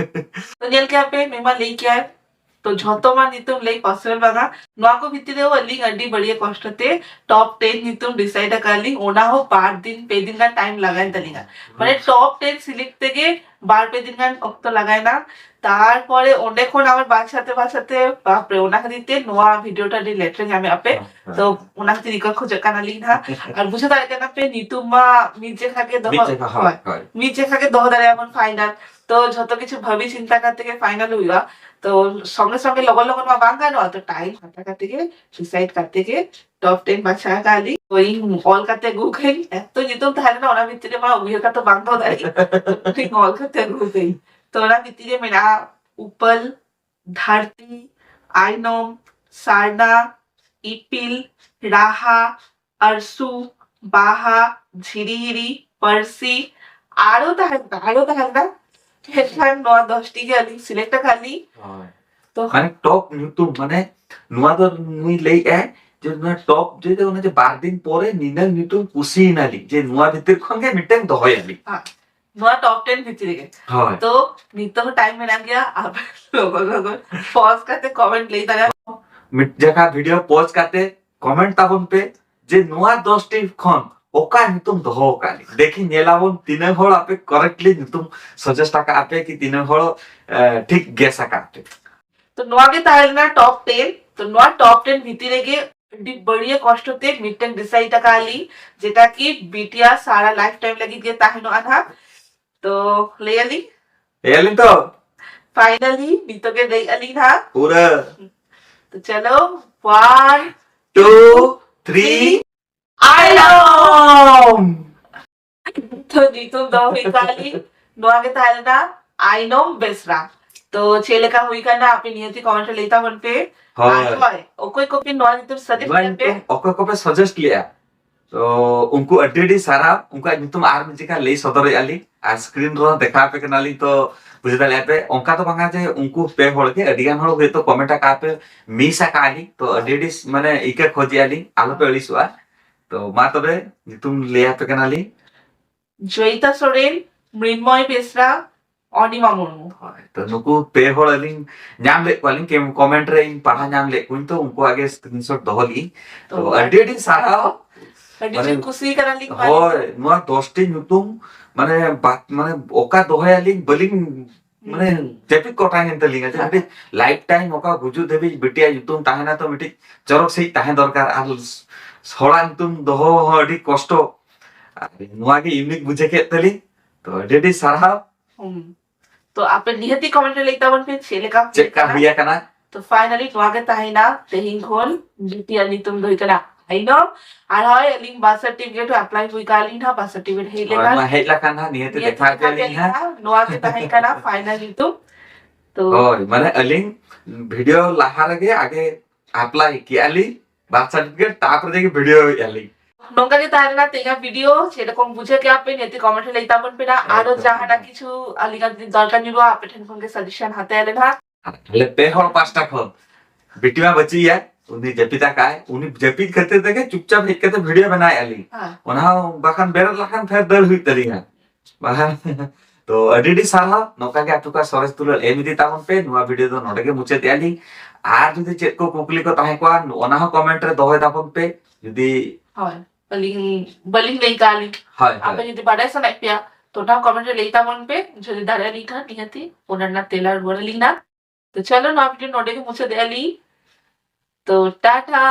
ᱛᱚ ᱧᱮᱞ ᱠᱮᱜᱼᱟ ᱯᱮ, ᱱᱩᱭ ᱢᱟ ᱞᱟᱹᱭ ᱠᱮᱜᱼᱟᱭ, ᱛᱚ ᱡᱷᱚᱛᱚ ᱢᱟ ᱧᱩᱛᱩᱢ ᱞᱟᱹᱭ ᱯᱚᱥᱤᱵᱚᱞ ᱵᱟᱝᱟ᱾ ᱱᱚᱣᱟ ᱠᱚ ᱵᱷᱤᱛᱤᱨ ᱨᱮ ᱟᱹᱞᱤᱧ ᱟᱹᱰᱤ ᱵᱟᱹᱲᱤᱭᱟᱹ ᱠᱚᱥᱴᱚ ᱛᱮ ᱴᱚᱯ ᱴᱮᱱ ᱧᱩᱛᱩᱢ ᱰᱤᱥᱟᱭᱤᱰ ᱟᱠᱟᱫ ᱞᱤᱧ, ᱚᱱᱟ ᱦᱚᱸ ᱵᱟᱨ ᱫᱤᱱ ᱯᱮ ᱫᱤᱱ ᱜᱟᱱ ᱴᱟᱭᱤᱢ ᱞᱟᱜᱟᱭᱮᱱ ᱛᱟᱹᱞᱤᱧᱟ᱾ ᱢᱟᱱᱮ ᱴᱚᱯ ᱴᱮᱱ ᱥᱤᱞᱮᱠᱴ ᱛᱮᱜᱮ ᱵᱟᱨ ᱯᱮ ᱫᱤᱱ ᱜᱟᱱ ᱚᱠᱛᱚ ᱞᱟᱜᱟᱭᱮᱱᱟ᱾ ᱛᱟᱨᱯᱚᱨᱮ ᱚᱸᱰᱮ ᱠᱷᱚᱱ ᱟᱵᱟᱨ ᱵᱟᱪᱷᱟᱛᱮ ᱵᱟᱪᱷᱟᱛᱮ, ᱵᱟᱯᱨᱮ, ᱚᱱᱟ ᱠᱷᱟᱹᱛᱤᱨ ᱛᱮ ᱱᱚᱣᱟ ᱵᱷᱤᱰᱤᱭᱳ ᱴᱟ ᱟᱹᱰᱤ ᱞᱮᱴ ᱨᱮ ᱧᱟᱢᱮᱫ ᱟᱯᱮ᱾ ᱛᱚ ᱚᱱᱟ ᱠᱷᱟᱹᱛᱤᱨ ᱨᱤᱠᱣᱮᱥᱴ ᱠᱷᱚᱡᱚᱜ ᱠᱟᱱᱟᱞᱤᱧ ᱱᱟᱦᱟᱜ᱾ ᱟᱨ ᱵᱩᱡᱷᱟᱹᱣ ᱫᱟᱲᱮᱭᱟᱜ ᱠᱟᱱᱟ ᱯᱮ, ᱧᱩᱛᱩᱢ ᱢᱟ ᱢᱤᱫ ᱡᱟᱭᱜᱟ ᱜᱮ ᱫᱚᱦᱚ, ᱢᱤᱫ ᱡᱟᱭᱜᱟ, ᱦᱳᱭ, ᱦᱳᱭ᱾ ᱢᱤᱫ ᱡᱟᱭᱜᱟ ᱜᱮ ᱫᱚᱦᱚ ᱫᱟᱲᱮᱭᱟᱜᱼᱟ ᱵᱚᱱ ᱯᱷᱟᱭᱱᱟᱞ᱾ ᱛᱚ ᱡᱷᱚᱛᱚ ᱠᱤᱪᱷᱩ ᱵᱷᱟᱵᱤ ᱪᱤᱱᱛᱟ ᱠᱟᱛᱮ ᱜᱮ ᱯᱷᱟᱭᱱᱟᱞ ᱦᱩᱭᱩᱜᱼᱟ᱾ ᱛᱚ ᱥᱚᱸᱜᱮ ᱥᱚᱸᱜᱮ ᱞᱚᱜᱚᱱ ᱞᱚᱜᱚᱱ ᱢᱟ ᱵᱟᱝ ᱜᱟᱱᱚᱜᱼᱟ, ᱛᱚ ᱴᱟᱭᱤᱢ ᱦᱟᱛᱟᱣ ᱠᱟᱛᱮ ᱜᱮ ᱰᱤᱥᱟᱭᱤᱰ ᱠᱟᱛᱮ ᱜᱮ ᱴᱚᱯ ᱴᱮᱱ ᱵᱟᱪᱷᱟᱣ ᱟᱠᱟᱫ ᱞᱤᱧ᱾ ᱛᱚ ᱤᱧ ᱚᱞ ᱠᱟᱛᱮ ᱟᱹᱜᱩ ᱠᱟᱹᱧ, ᱮᱛᱚ ᱧᱩᱛᱩᱢ ᱛᱟᱦᱮᱸ ᱞᱮᱱᱟ, ᱚᱱᱟ ᱵᱷᱤᱛᱤᱨ ᱨᱮ ᱢᱟ ᱩᱭᱦᱟᱹᱨ ᱠᱟᱛᱮ ᱵᱟᱝ ᱫᱚᱦᱚ ᱫᱟᱲᱮᱭᱟᱜᱼᱟ᱾ ᱤᱧ ᱚᱞ ᱠᱟᱛᱮ ᱟᱹᱜᱩ ᱠᱟᱹᱧ᱾ ᱛᱚ ᱚᱱᱟ ᱵᱷᱤᱛᱤᱨ ᱨᱮ ᱢᱮᱱᱟᱜᱼᱟ ᱩᱯᱟᱹᱞ, ᱫᱷᱟᱹᱨᱛᱤ, ᱟᱭᱱᱚᱢ, ᱥᱟᱨᱱᱟ, ᱤᱯᱤᱞ, ᱨᱟᱦᱟ, ᱟᱨᱥᱩ, ᱵᱟᱦᱟ, ᱡᱷᱤᱨᱤᱦᱤᱨᱤ, ᱯᱟᱹᱨᱥᱤ, ᱟᱨᱚ ᱛᱟᱦᱮᱸ ᱞᱮᱱᱟ, ᱟᱨᱚ ᱛᱟᱦᱮᱸ ᱞᱮᱱᱟ᱾ ᱢᱮᱱᱠᱷᱟᱱ ᱱᱚᱣᱟ ᱫᱚᱥᱴᱤ ᱜᱮ ᱟᱹᱞᱤᱧ ᱥᱤᱞᱮᱠᱴ ᱟᱠᱟᱫ ᱞᱤᱧ᱾ ᱦᱳᱭ᱾ ᱛᱚ ᱢᱟᱱᱮ ᱴᱚᱯ ᱧᱩᱛᱩᱢ, ᱢᱟᱱᱮ ᱱᱚᱣᱟ ᱫᱚ ᱱᱩᱭ ᱞᱟᱹᱭᱮᱫ ᱟᱭ ᱡᱮ ᱱᱚᱣᱟ ᱴᱚᱯ ᱡᱮ ᱚᱱᱮ ᱡᱮ ᱵᱟᱨ ᱫᱤᱱ ᱯᱚᱨᱮ ᱱᱤᱱᱟᱹᱝ ᱧᱩᱛᱩᱢ ᱠᱩᱥᱤᱭᱮᱱᱟᱞᱤᱧ, ᱡᱮ ᱱᱚᱣᱟ ᱵᱷᱤᱛᱤᱨ ᱠᱷᱚᱱ ᱜᱮ ᱢᱤᱫᱴᱮᱱ ᱫᱚᱦᱚᱭᱟᱞᱤᱧ᱾ ᱱᱚᱣᱟ ᱴᱚᱯ ᱴᱮᱱ ᱵᱷᱤᱛᱤᱨ ᱨᱮᱜᱮ᱾ ᱦᱳᱭ᱾ ᱛᱚ ᱱᱤᱛᱚᱜ ᱦᱚᱸ ᱴᱟᱭᱤᱢ ᱢᱮᱱᱟᱜ ᱜᱮᱭᱟ, ᱟᱯᱮ ᱞᱚᱜᱚᱱ ᱞᱚᱜᱚᱱ ᱯᱚᱡᱽ ᱠᱟᱛᱮ ᱠᱚᱢᱮᱱᱴ ᱞᱟᱹᱭ ᱫᱟᱲᱮᱭᱟᱜᱼᱟ᱾ ᱢᱤᱫ ᱡᱟᱭᱜᱟ ᱵᱷᱤᱰᱤᱭᱳ ᱯᱚᱡᱽ ᱠᱟᱛᱮ ᱠᱚᱢᱮᱱᱴ ᱛᱟᱵᱚᱱ ᱯᱮ ᱡᱮ ᱱᱚᱣᱟ ᱫᱚᱥᱴᱤ ᱠᱷᱚᱱ ᱚᱠᱟ ᱧᱩᱛᱩᱢ ᱫᱚᱦᱚ ᱟᱠᱟᱫ ᱞᱤᱧ᱾ ᱫᱮᱠᱷᱤ ᱧᱮᱞᱟᱵᱚᱱ ᱛᱤᱱᱟᱹᱜ ᱦᱚᱲ ᱟᱯᱮ ᱠᱚᱨᱮᱠᱴᱞᱤ ᱧᱩᱛᱩᱢ ᱥᱟᱡᱮᱥᱴ ᱟᱠᱟᱫ ᱟᱯᱮ ᱠᱤ ᱛᱤᱱᱟᱹᱜ ᱦᱚᱲ ᱮ, ᱴᱷᱤᱠ ᱜᱮᱥ ᱟᱠᱟᱫ ᱯᱮ᱾ ᱛᱚ ᱱᱚᱣᱟ ᱜᱮ ᱛᱟᱦᱮᱸ ᱞᱮᱱᱟ ᱴᱚᱯ ᱴᱮᱱ᱾ ᱛᱚ ᱱᱚᱣᱟ ᱴᱚᱯ ᱴᱮᱱ ᱵᱷᱤᱛᱤᱨ ᱨᱮᱜᱮ ᱟᱹᱰᱤ ᱵᱟᱹᱲᱤᱭᱟᱹ ᱠᱚᱥᱴᱚ ᱛᱮ ᱢᱤᱫᱴᱮᱱ ᱰᱤᱥᱟᱭᱤᱰ ᱟᱠᱟᱫ ᱞᱤᱧ, ᱡᱮᱴᱟ ᱠᱤ ᱵᱤᱴᱤᱭᱟ ᱥᱟᱨᱟ ᱞᱟᱭᱤᱯᱷ ᱴᱟᱭᱤᱢ ᱞᱟᱹᱜᱤᱫ ᱜᱮ ᱛᱟᱦᱮᱱᱚᱜᱼᱟ ᱱᱟᱦᱟᱜ᱾ ᱛᱚ ᱞᱟᱹᱭ ᱟᱞᱤᱧ, ᱞᱟᱹᱭ ᱟᱞᱤᱧ ᱛᱚ᱾ ᱯᱷᱟᱭᱱᱟᱞᱤ ᱱᱤᱛᱚᱜ ᱜᱮ ᱞᱟᱹᱭ ᱟᱞᱤᱧ ᱱᱟᱦᱟᱜ᱾ ᱯᱩᱨᱟᱹ ᱛᱚ ᱪᱚᱞᱚ, one, two, three, ᱟᱭᱱᱚᱢ᱾ ᱛᱚ ᱧᱩᱛᱩᱢ ᱫᱚ ᱦᱩᱭᱩᱜ ᱠᱟᱱᱟ ᱞᱤᱧ, ᱱᱚᱣᱟ ᱜᱮ ᱛᱟᱦᱮᱸ ᱞᱮᱱᱟ ᱟᱭᱱᱚᱢ ᱵᱮᱥᱨᱟ᱾ ᱛᱚ ᱪᱮᱫ ᱞᱮᱠᱟ ᱦᱩᱭ ᱠᱟᱱᱟ ᱟᱯᱮ ᱱᱤᱦᱟᱹᱛᱤ comment ᱨᱮ ᱞᱟᱹᱭ ᱛᱟᱵᱚᱱ ᱯᱮ᱾ ᱦᱳᱭ᱾ ᱟᱨ ᱦᱳᱭ, ᱚᱠᱚᱭ ᱠᱚᱯᱮ ᱱᱚᱣᱟ ᱧᱩᱛᱩᱢ suggest ᱱᱚᱣᱟ ᱞᱮᱫ ᱯᱮ? ᱧᱩᱛᱩᱢ ᱚᱠᱚᱭ ᱠᱚᱯᱮ suggest ᱞᱮᱜᱼᱟ? ᱛᱚ ᱩᱱᱠᱩ ᱟᱹᱰᱤ ᱟᱹᱰᱤ ᱥᱟᱨᱦᱟᱣ᱾ ᱩᱱᱠᱩᱣᱟᱜ ᱧᱩᱛᱩᱢ ᱟᱨ ᱢᱤᱫ ᱡᱚᱠᱷᱟ ᱞᱟᱹᱭ ᱥᱚᱫᱚᱨᱮᱫᱼᱟ ᱞᱤᱧ, ᱟᱨ screen ᱨᱮᱦᱚᱸ ᱫᱮᱠᱷᱟᱣ ᱟᱯᱮ ᱠᱟᱱᱟᱞᱤᱧ᱾ ᱛᱚ ᱵᱩᱡᱷᱟᱹᱣ ᱫᱟᱲᱮᱭᱟᱜᱼᱟ ᱯᱮ, ᱚᱱᱠᱟ ᱫᱚ ᱵᱟᱝᱟ ᱡᱮ ᱩᱱᱠᱩ ᱯᱮ ᱦᱚᱲ ᱜᱮ, ᱟᱹᱰᱤ ᱜᱟᱱ ᱦᱚᱲ ᱦᱚᱭᱛᱳ comment ᱟᱠᱟᱫ ᱯᱮ, miss ᱟᱠᱟᱫ ᱞᱤᱧ᱾ ᱛᱚ ᱟᱹᱰᱤ ᱟᱹᱰᱤ ᱢᱟᱱᱮ ᱤᱠᱟᱹ ᱠᱷᱚᱡᱮᱜᱼᱟ ᱞᱤᱧ, ᱟᱞᱚᱯᱮ ᱟᱹᱲᱤᱥᱚᱜᱼᱟ᱾ ᱛᱚ ᱢᱟ ᱛᱚᱵᱮ ᱧᱩᱛᱩᱢ ᱞᱟᱹᱭ ᱟᱯᱮ ᱠᱟᱱᱟᱞᱤᱧ᱾ ᱡᱚᱭᱤᱛᱟ ᱥᱚᱨᱮᱱ, ᱢᱨᱤᱱᱢᱚᱭ ᱵᱮᱥᱨᱟ, ᱚᱱᱤᱢᱟ ᱢᱩᱨᱢᱩ᱾ ᱦᱳᱭ, ᱛᱚ ᱱᱩᱠᱩ ᱯᱮ ᱦᱚᱲ ᱟᱹᱞᱤᱧ ᱧᱟᱢ ᱞᱮᱫ ᱠᱚᱣᱟᱞᱤᱧ, ᱠᱮᱢ-, comment ᱨᱮ ᱤᱧ ᱯᱟᱲᱦᱟᱣ ᱧᱟᱢ ᱞᱮᱫ ᱠᱚᱣᱟᱧ, ᱛᱚ ᱩᱱᱠᱩᱣᱟᱜ ᱜᱮ screenshot ᱫᱚᱦᱚ ᱞᱮᱫ ᱤᱧ᱾ ᱛᱚ ᱛᱚ ᱟᱹᱰᱤ ᱟᱹᱰᱤ ᱥᱟᱨᱦᱟᱣ᱾ ᱟᱹᱰᱤ ᱢᱟᱱᱮ, ᱡᱳᱨ ᱠᱩᱥᱤ ᱠᱟᱱᱟᱞᱤᱧ ᱱᱚᱣᱟ ᱦᱳᱭ, ᱧᱩᱛᱩᱢ᱾ ᱱᱚᱣᱟ ᱫᱚᱥᱴᱤ ᱧᱩᱛᱩᱢ ᱢᱟᱱᱮ ᱵᱟ-, ᱢᱟᱱᱮ ᱚᱠᱟ ᱫᱚᱦᱚᱭᱟᱞᱤᱧ ᱵᱟᱹᱞᱤᱧ, ᱢᱟᱱᱮ ᱦᱩᱸ᱾ ᱡᱟᱹᱯᱤᱫ ᱠᱚᱴᱟᱭᱮᱱ ᱛᱟᱹᱞᱤᱧᱟ ᱡᱮ ᱦᱮᱸ᱾ ᱟᱹᱰᱤ life time ᱚᱠᱟ ᱜᱩᱡᱩᱜ ᱫᱷᱟᱹᱵᱤᱡ ᱵᱤᱴᱤᱭᱟᱜ ᱧᱩᱛᱩᱢ ᱛᱟᱦᱮᱱᱟ ᱛᱚ ᱢᱤᱫᱴᱤᱡ ᱪᱚᱨᱚᱠ ᱥᱟᱺᱦᱤᱡ ᱛᱟᱦᱮᱸ ᱫᱚᱨᱠᱟᱨ, ᱟᱨ ᱦᱚᱲᱟᱜ ᱧᱩᱛᱩᱢ ᱫᱚᱦᱚ ᱦᱚᱸ ᱟᱹᱰᱤ ᱠᱚᱥᱴᱚ᱾ ᱟᱨ ᱱᱚᱣᱟ ᱜᱮ unique ᱵᱩᱡᱷᱟᱹᱣ ᱠᱮᱫ ᱛᱟᱹᱞᱤᱧ᱾ ᱛᱚ ᱟᱹᱰᱤ ᱟᱹᱰᱤ ᱥᱟᱨᱦᱟᱣ᱾ ᱦᱩᱸ᱾ ᱛᱚ ᱟᱯᱮ ᱱᱤᱦᱟᱹᱛᱤ comment ᱨᱮ ᱞᱟᱹᱭ ᱛᱟᱵᱚᱱ ᱯᱮ ᱪᱮᱫ ᱞᱮᱠᱟ ᱪᱮᱫ ᱞᱮᱠᱟ ᱦᱩᱭ ᱟᱠᱟᱱᱟ᱾ ᱛᱚ finally ᱱᱚᱣᱟ ᱜᱮ ᱛᱟᱦᱮᱸᱭᱮᱱᱟ ᱛᱮᱦᱮᱧ ᱠᱷᱚᱱ ᱵᱤᱴᱤᱭᱟᱜ ᱧᱩᱛᱩᱢ ᱫᱚ ᱦᱩᱭᱩᱜ ᱠᱟᱱᱟ ᱟᱭᱱᱚᱢ᱾ ᱟᱨ ᱦᱳᱭ, ᱟᱹᱞᱤᱧ birth certificate ᱦᱚᱸ apply ᱦᱩᱭ ᱠᱟᱜ ᱞᱤᱧ ᱦᱟᱸᱜ, birth certificate ᱦᱮᱡ ᱦᱳᱭ, ᱞᱮᱠᱷᱟᱱ ᱢᱟ ᱦᱮᱡ ᱞᱮᱠᱷᱟᱱ ᱦᱟᱸᱜ ᱱᱤᱦᱟᱹᱛ ᱱᱤᱦᱟᱹᱛ ᱫᱮᱠᱷᱟ ᱫᱮᱠᱷᱟ ᱟᱯᱮᱭᱟᱞᱤᱧ ᱟᱯᱮᱭᱟᱞᱤᱧ ᱦᱟᱸᱜ᱾ ᱦᱟᱸᱜ᱾ ᱱᱚᱣᱟ ᱜᱮ ᱛᱟᱦᱮᱸ ᱠᱟᱱᱟ final ᱧᱩᱛᱩᱢ᱾ ᱛᱚ ᱦᱳᱭ, ᱢᱟᱱᱮ ᱟᱹᱞᱤᱧ video ᱞᱟᱦᱟ ᱨᱮᱜᱮ ᱟᱜᱮ apply ᱠᱮᱜᱼᱟ ᱞᱤᱧ, birth certificate, ᱛᱟᱯᱚᱨᱮ ᱡᱟᱜᱮ video ᱮᱜᱼᱟ ᱞᱤᱧ᱾ ᱱᱚᱝᱠᱟ ᱜᱮ ᱛᱟᱦᱮᱸ ᱞᱮᱱᱟ ᱛᱮᱦᱮᱧᱟᱜ video᱾ ᱪᱮᱫ ᱞᱮᱠᱟᱢ ᱵᱩᱡᱷᱟᱹᱣ ᱠᱮᱜᱼᱟ ᱯᱮ, ᱱᱤᱦᱟᱹᱛᱤ comment ᱨᱮ ᱞᱟᱹᱭ ᱛᱟᱵᱚᱱ ᱯᱮ ᱱᱟ᱾ ᱟᱨᱚ ᱮᱠᱫᱚᱢ᱾ ᱡᱟᱦᱟᱱᱟᱜ ᱠᱤᱪᱷᱩ ᱟᱹᱞᱤᱧᱟᱜ ᱡᱩᱫᱤ ᱫᱚᱨᱠᱟᱨ ᱧᱩᱨᱩᱜᱼᱟ, ᱟᱯᱮ ᱴᱷᱮᱱ ᱠᱷᱚᱱ ᱜᱮ suggestion ᱦᱟᱛᱟᱣ ᱟᱞᱮ ᱱᱟᱦᱟᱜ᱾ ᱟᱞᱮ ᱯᱮ ᱦᱚᱲ ᱯᱟᱥᱴᱟ ᱠᱷᱚᱱ᱾ ᱵᱤᱴᱤ ᱢᱟ ᱵᱟᱹᱪᱩᱭᱟ, ᱩᱱᱤ ᱡᱟᱹᱯᱤᱫ ᱟᱠᱟᱭ, ᱩᱱᱤ ᱡᱟᱹᱯᱤᱫ ᱠᱷᱟᱹᱛᱤᱨ ᱛᱮᱜᱮ ᱪᱩᱯᱪᱟᱯ ᱦᱮᱡ ᱠᱟᱛᱮ video ᱵᱮᱱᱟᱣᱮᱫᱼᱟ ᱞᱤᱧ᱾ ᱦᱮᱸ᱾ ᱚᱱᱟ ᱦᱚᱸ ᱵᱟᱠᱷᱟᱱ ᱵᱮᱨᱮᱫ ᱞᱮᱠᱷᱟᱱ ᱯᱷᱮᱨ ᱫᱟᱹᱲ ᱦᱩᱭᱩᱜ ᱛᱟᱹᱞᱤᱧᱟ᱾ ᱵᱟᱠᱷᱟᱱ ᱛᱚ ᱟᱹᱰᱤ ᱟᱹᱰᱤ ᱥᱟᱨᱦᱟᱣ, ᱱᱚᱝᱠᱟ ᱜᱮ ᱟᱯᱮ ᱠᱚᱣᱟᱜ ᱥᱚᱨᱮᱥ ᱫᱩᱞᱟᱹᱲ ᱮᱢ ᱤᱫᱤ ᱛᱟᱵᱚᱱ ᱯᱮ᱾ ᱱᱚᱣᱟ video ᱫᱚ ᱱᱚᱰᱮ ᱜᱮ ᱢᱩᱪᱟᱹᱫ ᱮᱜᱼᱟ ᱞᱤᱧ᱾ ᱟᱨ ᱡᱩᱫᱤ ᱪᱮᱫ ᱠᱚ ᱠᱩᱠᱞᱤ ᱠᱚ ᱛᱟᱦᱮᱸ ᱠᱚᱜᱼᱟ, ᱚᱱᱟ ᱦᱚᱸ comment ᱨᱮ ᱫᱚᱦᱚᱭ ᱛᱟᱵᱚᱱ ᱯᱮ᱾ ᱡᱩᱫᱤ ᱦᱳᱭ, ᱟᱹᱞᱤᱧ ᱵᱟᱹᱞᱤᱧ ᱞᱟᱹᱭ ᱠᱟᱜᱼᱟ ᱞᱤᱧ᱾ ᱦᱳᱭ, ᱟᱯᱮ ᱦᱳᱭ᱾ ᱡᱩᱫᱤ ᱵᱟᱰᱟᱭ ᱥᱟᱱᱟᱭᱮᱫ ᱯᱮᱭᱟ, ᱛᱚ ᱚᱱᱟ comment ᱨᱮ ᱞᱟᱹᱭ ᱛᱟᱵᱚᱱ ᱯᱮ᱾ ᱡᱩᱫᱤ ᱫᱟᱲᱮᱭᱟᱜ ᱞᱤᱧ ᱠᱷᱟᱱ, ᱱᱤᱦᱟᱹᱛᱤ ᱚᱱᱟ ᱨᱮᱱᱟᱜ ᱛᱮᱞᱟ ᱨᱩᱣᱟᱹᱲ ᱟᱹᱞᱤᱧ ᱱᱟ᱾ ᱛᱚ ᱪᱚᱞᱚ, ᱱᱚᱣᱟ video ᱱᱚᱰᱮ ᱜᱮ ᱢᱩᱪᱟᱹᱫ ᱮᱜᱼᱟ ᱞᱤᱧ᱾ ᱛᱚ Tata,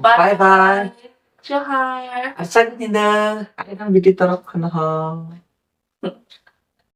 bye bye bye᱾ Bye᱾ ᱡᱚᱦᱟᱨ᱾ ᱟᱨ ᱥᱟᱹᱜᱩᱱ ᱧᱤᱫᱟᱹ ᱟᱞᱮ ᱠᱷᱚᱱ ᱵᱤᱴᱤ ᱛᱚᱨᱚᱯ ᱠᱷᱚᱱ ᱦᱚᱸ᱾